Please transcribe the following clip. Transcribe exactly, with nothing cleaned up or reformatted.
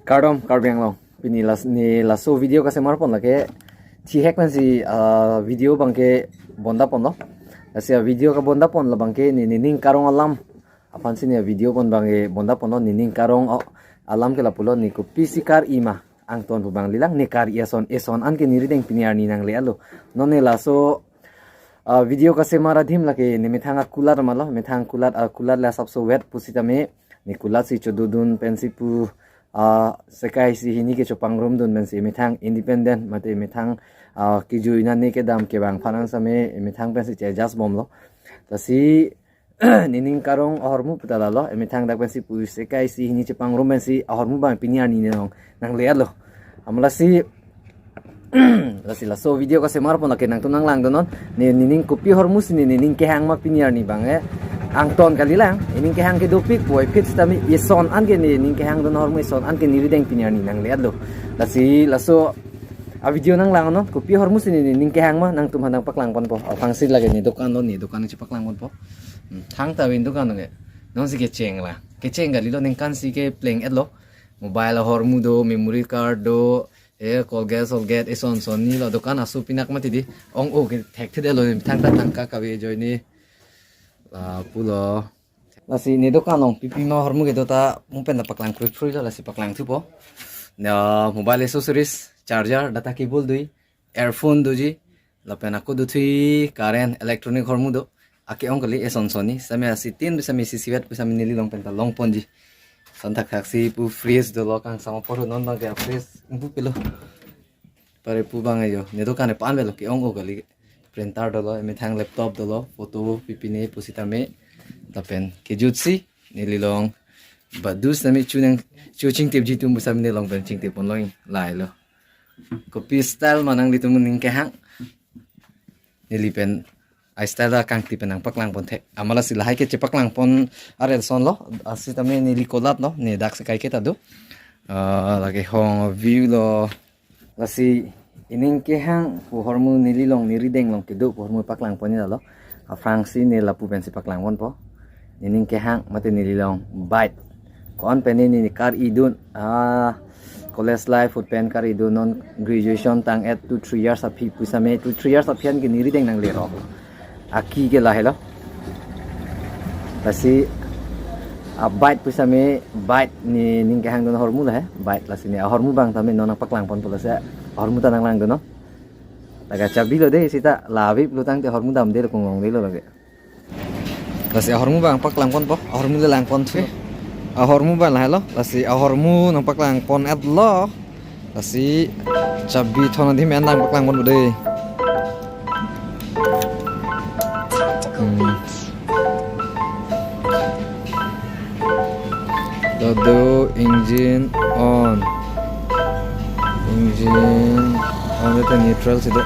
Kardom Karbi Anglong. Pini las ne laso video kasemar pon lake thihek pensi, ah, video abangke bonda ponlo. Lasi a video kebonda pon labangke ne nening karong alam aphansi ne video pon abangke bonda ponlo. Nening karong, oh, alam ke lapulo, ne kopisi kar-i ma angton pu abang lelang, ne kar-i ason, eson an ke ne rideng pini arni nangle-etlo. Non ne laso, ah, video kasemar adim lake ne methang akulat ma lo, methang kulat, ah, kulat le asapso wet pusitame ne kulat si chododun pensi pu, ah, sekai isi hini ke chopangrumdun pensi methang independent mate methang, ah, kejui nani kedam kevang phan an same methang pensi che-adjust bomlo. Lasi nening karong ahormu puta lalo, emethang dak pensi pu sekai isi hini chepangrum pensi ahormu abang pini arni ne nong nangle-etlo. Amat lasi, lasi laso video kasemar pon lake nangtum nanglangdunnon. Ne nening kopi ahormu si ne nening kehang ma pini arni abang, eh, angton kalilang. Nening kehang ke dopik puvoiphit sitame eson an ke ne nening kehangdun ahormu eson an ke ne rideng pini arni nangle-etlo. Lasi laso a video nanglangnon, kopi ahormu si ne nening kehang ma nangtum aphan nangpaklang ponpo. Aphrangsi lake ne dokan lo, ne dokan chepaklang ponpo. Hmm, thangta ven dokan lo ke. Nonsi kecheng la. Kecheng kalilo, ningkan si kepleng-etlo. Mobile ahormu do, memory card do, eh, Colgate, Colgate, eson son ni lo dokan asu pinak mati di. Ong-o ke thekthedetlo, thangta tangka kave ajoine. Lapulo. Lasi ne dokan along pipi ma ahormu kedo ta mungpen ta paklang krui krui lo, lasi paklangthupo. Na mobile accessories, charger, data cable doji, earphone doji, lapen ako dothui current, electronic ahormu do. Ake-ong kali eson son ni, same asi tin pu same isi isivet pu same neli along pen ta long ponji. Son thakthak si pu fridge dolo, kangsam apor non abangke fridge ingpu pilo. Pare pu abang ajo, ne dokan epan velo ke-ong-o kali. Printer dolo, emethang laptop dolo, photo pipine pusitame. Lapen kejut si neli along badus nami chunang chuching tepji atum pusitame neli along pen chingtep ponlong lailo. Kopi style ma nanglitum nening kehang, neli pen a style ta kangti pen nangpaklang ponthek. Amat lasi lahai ke chepaklang pon arel son lo, asitame neli kolat lo, ne dak sekai ke ta do. Ah, lake hong view lo. Lasi nening kehang pu ahormu neli along, ne rideng along kedo pu ahormu paklang pon ni lalo. Aphrangsi ne lapu pensi paklang ponpo. Nening kehang mate neli along bike. Ko-an pen ne ne kar-idun, ah, college life ahut pen kar-idun, non graduation tang-et two three years aphi pusitame, two three years aphi an ke ne rideng nangle-etlo. Aki ke lahelo. Lasi a bike pusitame, bike ne nening kehangdun ahormu lahai, bike, lasi ne ahormu abang tame non nangpaklang ponpo, lasi ahormu ta nanglangdunnon. Laga chabi lo de, sita lavi pulotangte ahormu damdelo, konglongdelo lake. Lasi ahormu abang paklang ponpo, ahormu le lang ponthu. Ahormu abang lahelo, lasi ahormu nangpaklang pon-etlo. Lasi chabi thon adim en nangpaklang ponpo de. Hmm. Dodo, engine on. Engine on, ete neutral si do.